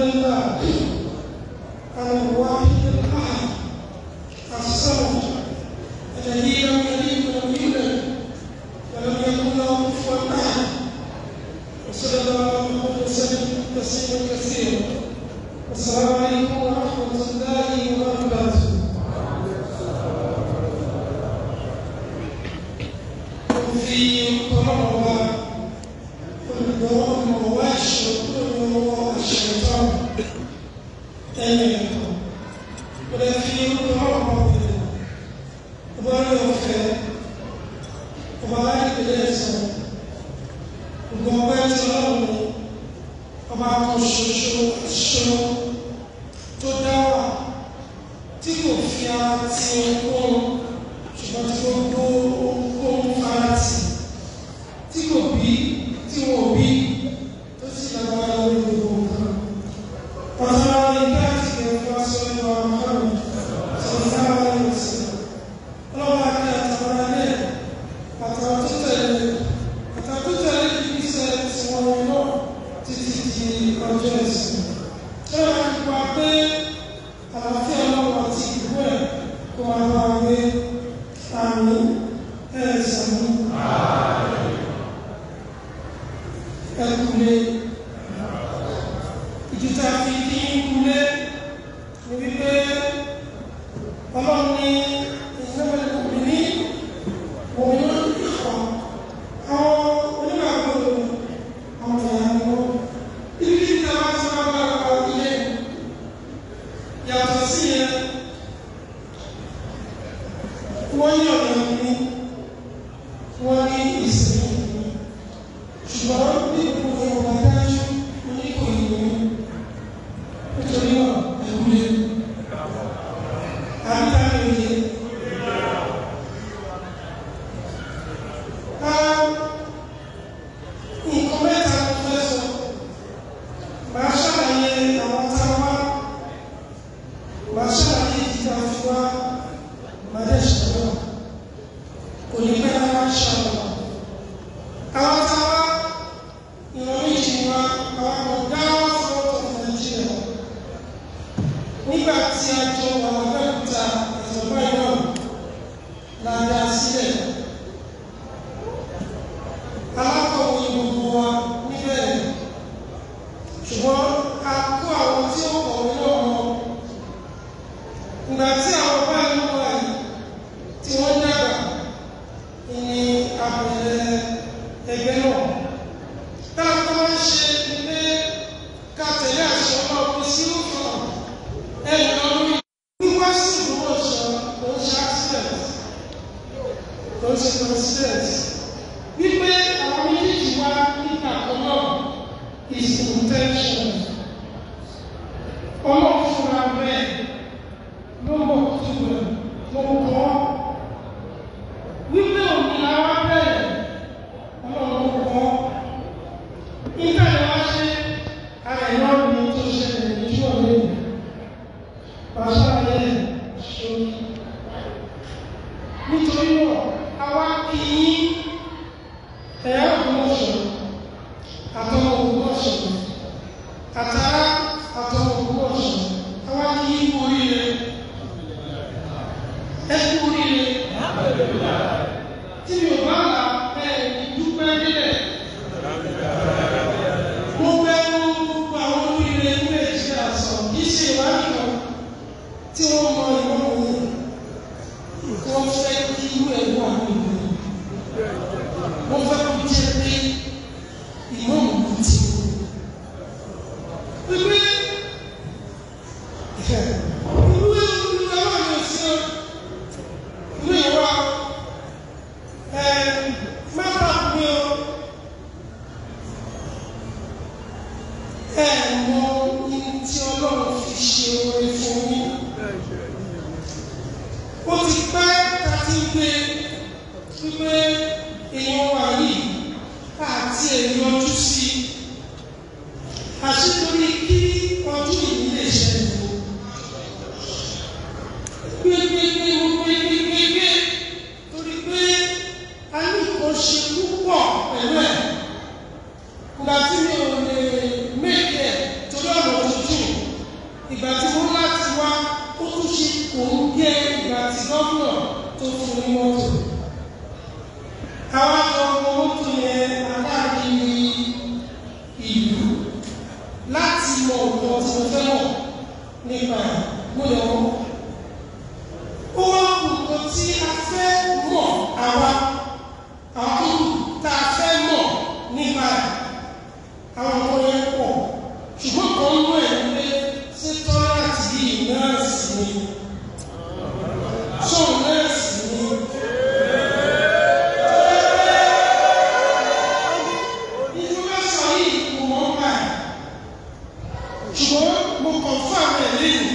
لله الواحد الأحد الصمد الذي لم يلد ولم يولد ولم يكن له كفوا أحد، وصلى الله على محمد وسلم تسليما كثيرا. والسلام عليكم ورحمة الله وبركاته. Fi ọlọ́run wa olùgbọ́ ìmọ̀wá ìṣòro kúrò ní ọwọ́ àṣẹ̀tọ́ ẹni ẹ̀kọ́. Mo lè fi orúkọ ọlọ́run wa bẹ̀rẹ̀. Ọba orí ọ̀fẹ́, ọba aláìpẹ̀lẹ̀ ẹ̀sán, gbogbo ọpẹ́ tí ọlọ́run ní, ọba kan ṣoṣo ṣo tó dá wà tí kò fi ara ti ohunkóhun, ṣùgbọ́n tí gbogbo ohunkóhun fara tì, tí kò bí, tí wọn ò bí, tó sì lágbára lórí gbogbo nǹkan. Ọ̀sán ìgbà àti ìgbà sọ ẹnu àwọn ọmọ sọ̀rọ̀ sára ní ọ̀sẹ̀. Ọlọ́wọ́ àti àtàwọn alẹ́ àtàwọn tó tẹ̀lé àtàwọn tó tẹ̀lé ìgbésẹ̀ tí wọ́n lọ títí di ọjọ́ ìsìn. Ṣé wàá fi pa pé àlàáfíà ọlọ́wọ́ àti ìbú ẹ̀ kó máa bá wa gbé? Àmín. Ẹ̀ sàmú. Ẹ kúlé. Ìdí tá a fi kí ń kúlé ni wípé ọlọ́run ní ìnáwó ní òmìnira ìkọ̀ àwọn onígbàgbọ́ ọmọ ìyá ni wọ́n. Ibi tí a bá ti máa bá wa ilé yàtọ̀ sí yẹn, wọ́n ní ọ̀nà ní wọ́n ní ìsinmi, ṣùgbọ́n bí gbogbo ọba dájú oníkòyí ni nítorí náà ẹ̀wúlé àbí táwọn ènìyàn. Nǹkan mẹ́ta ló fẹ́ sọ. Màá ṣàlàyé àwọn tá a wá, màá ṣàlàyé ìdí tá a fi wá, màá dẹ̀ ṣàlàyé. Kò ní pẹ́ rárá ṣàlàyé. Àwọn tá a wá, ìran méjì ni wá, àwọn kan Dawa Front of Nigeria. Nígbà tí a jọ wà l'Abẹ́òkúta ìjọba iná la dá sílẹ̀. Alákọ̀wé gbogbo wa níbẹ̀, ṣùgbọ́n a kó àwọn tí ó kọ̀wé náà mọ́. Ìgbà tí àwọn báyìí wà yìí tí wọ́n dàgbà ní abẹ̀rẹ̀ ẹgbẹ́ náà. Tá a kọ́ máa ń ṣe ni pé ká tẹ̀lé àṣẹ ọlọ́run sí òfin ẹnì kan lórí wíwá sí Ògbómọ̀ṣọ́ kò ń ṣe accident, kò ń ṣe coincidence. Wípé àwọn méjèèjì wá nígbà kan náà is intention. Ọlọ́run fúnra bẹ́ẹ̀ ló mọ̀ túbọ̀ ló kọ́. Wípé òní la wá bẹ̀rẹ̀, ọlọ́run ló kọ́. Nígbà tí wọ́n ṣe ara ẹ̀ náà ní tó ṣẹlẹ̀ ní ojú ọ̀rẹ́ mi. Màá ṣàlàyé ṣókí. Nítorí náà, àwa kì í ẹ̀yà Ògbómọ̀ṣọ́, àtọmọ Ògbómọ̀ṣọ́, àtàrà àtọmọ Ògbómọ̀ṣọ́, àwa kì í kú oríire. Ẹ kú oríire. Tí mi ò bá là ẹ ní dúpẹ́ délẹ̀. Mo bẹ̀rù gbogbo àwọn oríire ní Nàìjíríà sọ, kì í ṣe ìwádìí kan tí wọ́n mọ ìwọ́n wọ̀nyí. Wọ́n fẹ́ kí irú ẹ̀ wà ní ìlú. Wọ́n fẹ́ kó jẹ́ pé ìmọ̀ọ́mù ti wù. Wípé irú ìlú ẹ̀rọ mi ò sí ọ. Irú ìwà ẹ̀ mẹ́ta mi o. Ẹ mọ ohun tí Ọlọ́run fi ṣe oore fún yín. Ó ti pẹ́ ta ti ń gbé wípé èèyàn wà yìí àti èèyàn ojú sí i. Àṣetorí kí ọdún yìí lè ṣẹlẹ̀ o. Gbégbégbé gbégbégbé torí pé a ní nǹkan ṣe púpọ̀ pẹ̀lú ẹ̀. Ìgbà tí mi ò lè méjì ẹ̀ torí ọ̀nà tuntun. kò ń gé ìgbà tí gómìnà tó fún ní mọ́tò. Àwọn àjọ ọmọ mọ́tò yẹn akáàkiri ìlú láti mọ nǹkan tí mo fẹ́ mọ̀ nípa ẹ̀ mo lè wọ́n. Ó wá kù nǹkan tí a fẹ́ mọ̀ àwa àwọn tá a fẹ́ mọ̀ nípa ẹ̀ àwọn ọmọ yẹn pọ̀ ṣùgbọ́n kan ń mú ẹ̀ pé ṣé tọ́láàtì yìí nọ́ọ̀sì ni ṣóun nọ́ọ̀sì ni. Information yìí kò mọ̀ ń pa ẹ̀ ṣùgbọ́n mo confirm ẹ̀ lẹ́yìn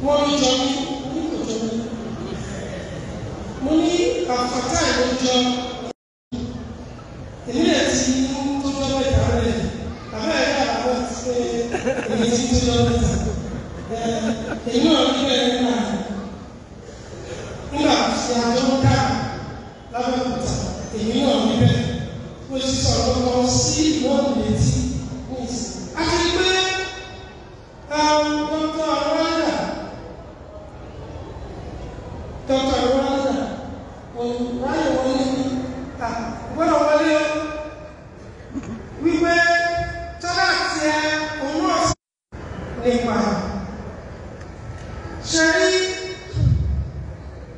wọ́n ló jọ mí ní kò jọ mí mo ní àfàtà ìlú jọ èmi náà ti ń tó jọ mẹ́ta rẹ̀ àbẹ́ ẹ̀yà àwọn ti pé èmi ti tó jọ mẹ́ta èmi náà rí bẹ́ẹ̀ nígbà nígbà tí a jọ ń dà lábẹ́òkúta èmi náà rí bẹ́ẹ̀ mo ti sọ̀rọ̀ lọ sí ìwọ́n létí ní ìsìn àti pé Dr. Aranda Dr. Aranda ráyè wọlé ní gbọ́dọ̀ wọlé o wípé tọ́lá ti ẹ òun náà sí nípa ṣe rí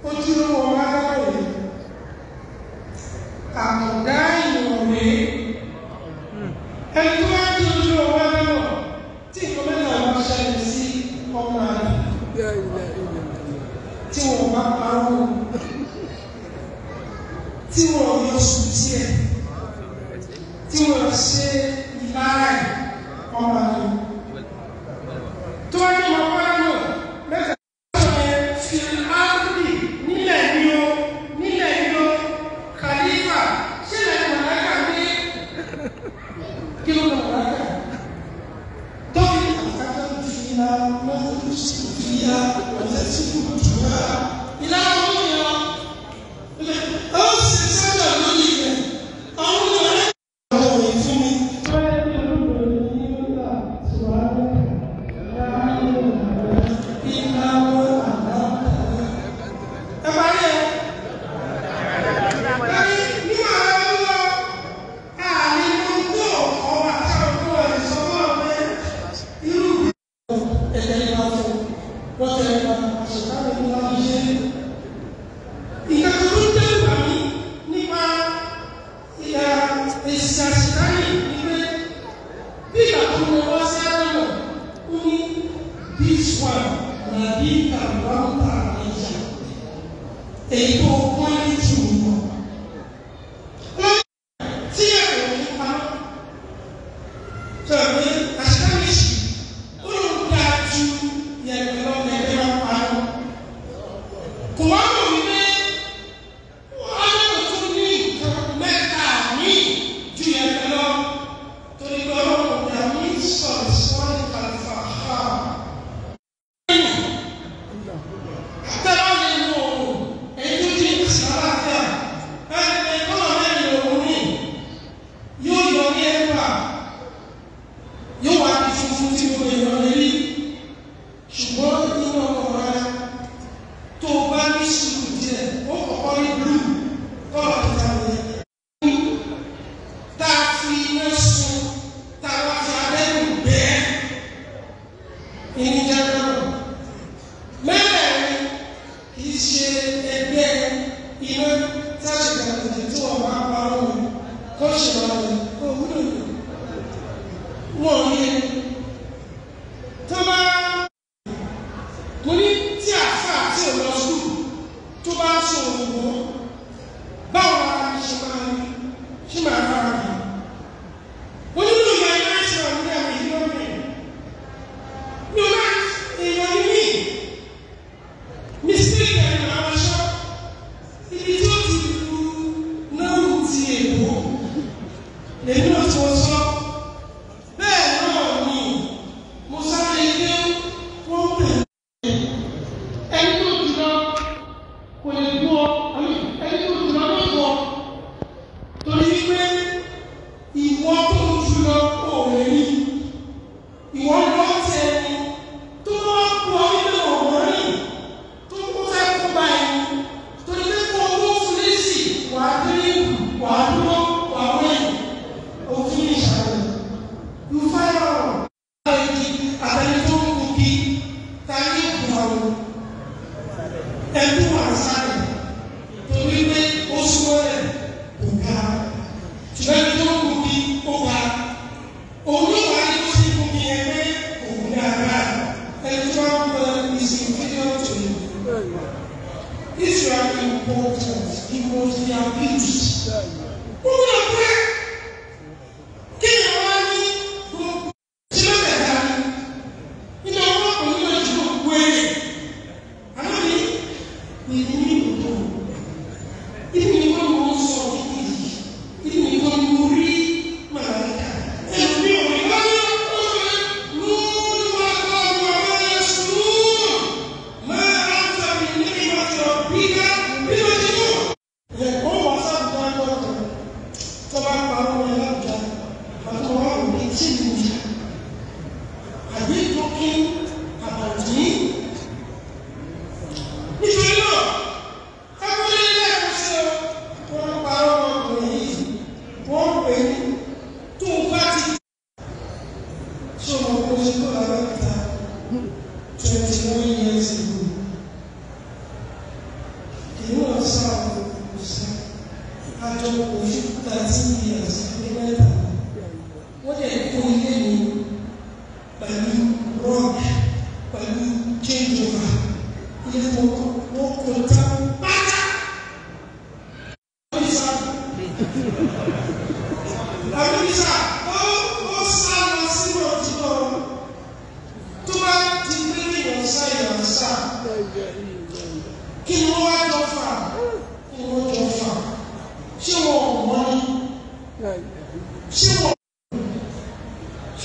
ojúlówó ọmọ adáwọ̀ yìí àmọ̀dá ìwọ̀n rèé ẹni tó bá jẹ́ ojúlówó ọmọ adáwọ̀ tí nǹkan mẹ́ta bá ṣẹlẹ̀ sí ọmọ àlè tí wọ́n bá parọ́ tí wọ́n yọ sùn tiẹ̀ tí wọ́n ṣe ìlara ẹ̀ ọmọ àlè tó bá jẹ́ ọmọ adáwọ̀ mẹ́ta yẹn fi áàbì nílẹ̀ ní o nílẹ̀ ní o kàlífà sílẹ̀ màláìkà ní kí ló lọ màláìkà tó fi àkàtà fi ha mọ́tò sí fi ha ọ̀tẹ̀ sí kùtù ha ìlànà wọn yẹn wọn ó sì sọ́dọ̀ lórí rẹ̀ àwọn ọmọ rẹ̀ ọ̀rọ̀ yìí fún mi.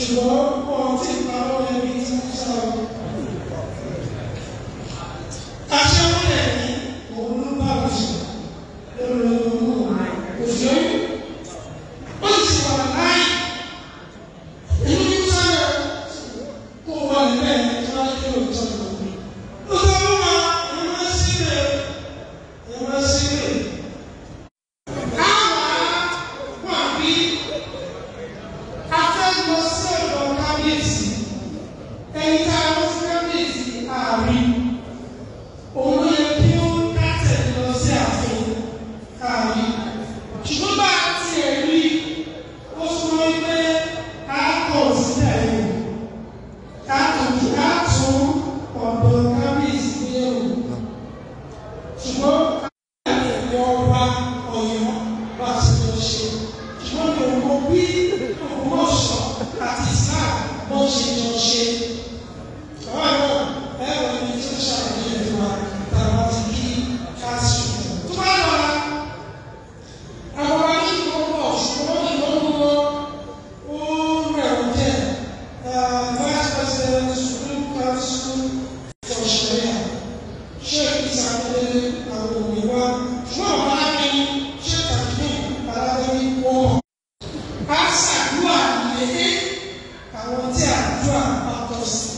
Ṣùgbọ́n wọn ti parọ́ ẹbí tí wọ́n sá o. Aṣẹ́wó lẹ̀ ní òun ló bá mi sùn lórí owó òṣèlú. Ó sì wà láì. Inú ní sáré kó wà nílẹ̀ tí wọ́n á kí òótọ́ lọ. Ó sọ fún wa, ẹ máa sílẹ̀, ẹ máa sílẹ̀. Àwa wà bí a fẹ́ lọ sí ọ̀dọ̀ kábíyèsí. Ẹni tá a lọ sí kábíyèsí àárín. Òun ló yẹ kí ó kátẹ̀ lọ sí ààfin àárín. Ṣùgbọ́n bá a tiẹ̀ rí, ó súnmọ́ wípé a kọ̀ sílẹ̀ yìí. A tún a tún ọ̀dọ̀ kábíyèsí gbé yẹ̀wò. Ṣùgbọ́n àtẹ̀lé ọba Ọ̀yọ́ bá a ti lọ ṣe. Ṣùgbọ́n mi ò mọ bí Ògbómọ̀ṣọ́ àti Islam bó ṣe jọ ṣe. Bàbá náà ẹ̀rọ ẹni tí ó ṣàlàyé fún wa tá a bá ti kí káṣí. Tó bá lọ́la, àwọn ọba ní ìgbọ́pọ̀ ṣùgbọ́n ìgbọ́nú wọn ó rẹ̀ wọ́n jẹ́ Vice President Supreme Council for Sharia. Sheikh Isa Adele àwọn òní wa ṣùgbọ́n àwọn aláàbí Sheikh Tajudeen Alábẹ́bí wọ́n. A ṣàdúrà lé àwọn tí àdúrà bá tọ́ sí.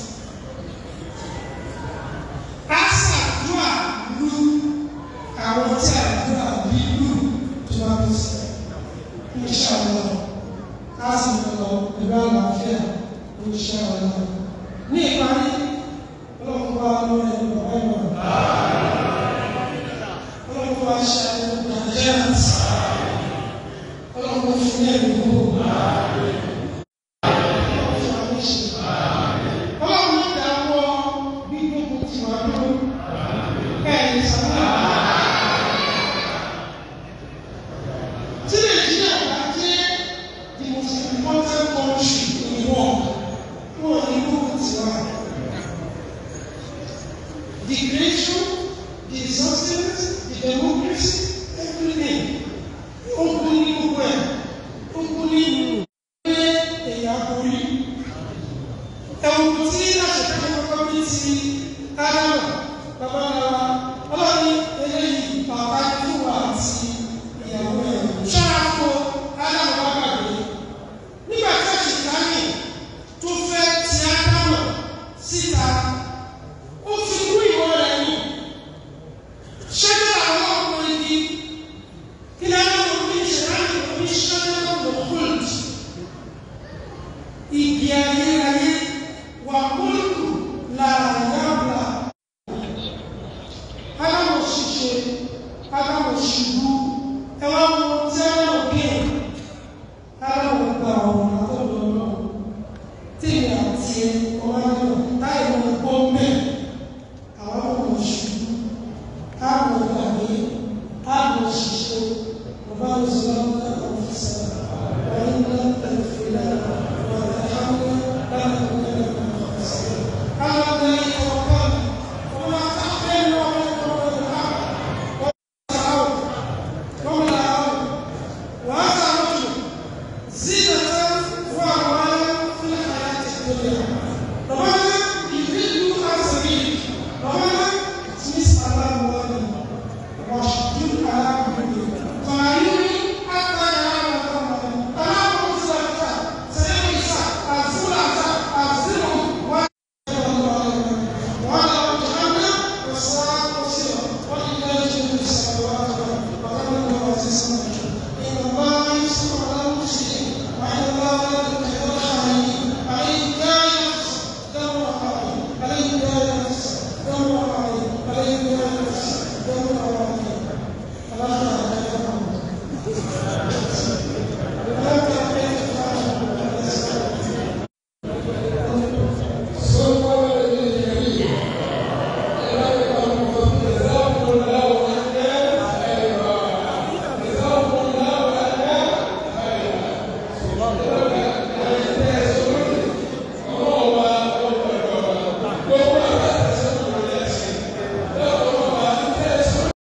A ṣàdúrà lu àwọn tí àdúrà lílù tó bá tọ́ sí. Inshallah, a sì lọ pẹ̀lú àlàáfíà. Inshallah. Ní ìparí, Ọlọ́run bá lórí ẹni bàbá ìmọ̀. Ọlọ́run bá ṣe àwọn Nàìjíríà. Ọlọ́run bá fún ní ẹ̀mí gbogbo. Ọlọ́run fún wa ní ṣe. Ọlọ́run ní ìdáwọ́ gbígbógun ti wà dúró. Ẹ̀ ní sábà. Tí Nàìjíríà bá jẹ́ the most important country in the world, wọ́n ní gbógun ti wà. The creation, the sustenance, the democracy, everything. Ogun ní gbogbo ẹ̀. Ogun ní pé èèyàn borí. Ẹ̀wọ̀n tí àṣetẹ́kẹ́ kọ́kọ́ bí ti Ádámù, bàbá ńlá wa, Ọlọ́run ní